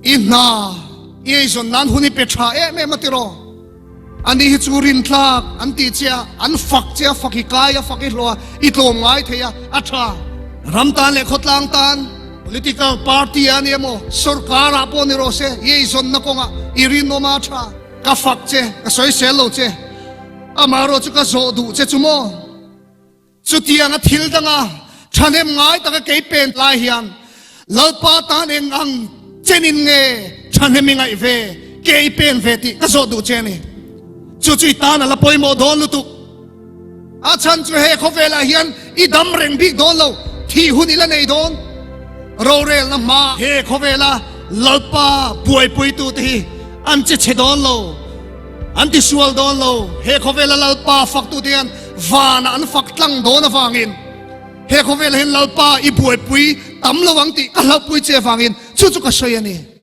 I hna i eizawn nan hun i pe tha em em a tiraw? Ani hi chu rintlak an tih che a, an fak che a, fak i kai a, fak i hlawh a, i tlawm ngai thei a, a tha. Ram tan leh khawtlang tan political party a ni emaw, sorkar ah pawh ni rawh se, i eizawnna kawngah i rinawm a, a tha. Ka fak che, ka sawisel lo che, amaherawh chu ka zawh duh che chu maw? Chutianga thil danga thahnem ngai taka kei pen lai hian Lalpa tan eng ang chenin nge thahnem i ngaih ve, ke i pen ve tih ka zawh duh che a ni. Chu chu i tan a la pawimawh dawn lutuk. A chhan chu he khawvelah hian i dam reng bik dawn lo, thih hun i la nei dawn. Rorelna hma he khawvela Lalpa buaipuitute hi an che chhe dawn lo. An ti sual dawn lo. He khawvela Lalpa faktute hian vanah an fak tlang dawn avangin he khawvelah hian Lalpa i buaipui tam lo ang tih ka hlauhpui che avangin chu chu ka sawi a ni.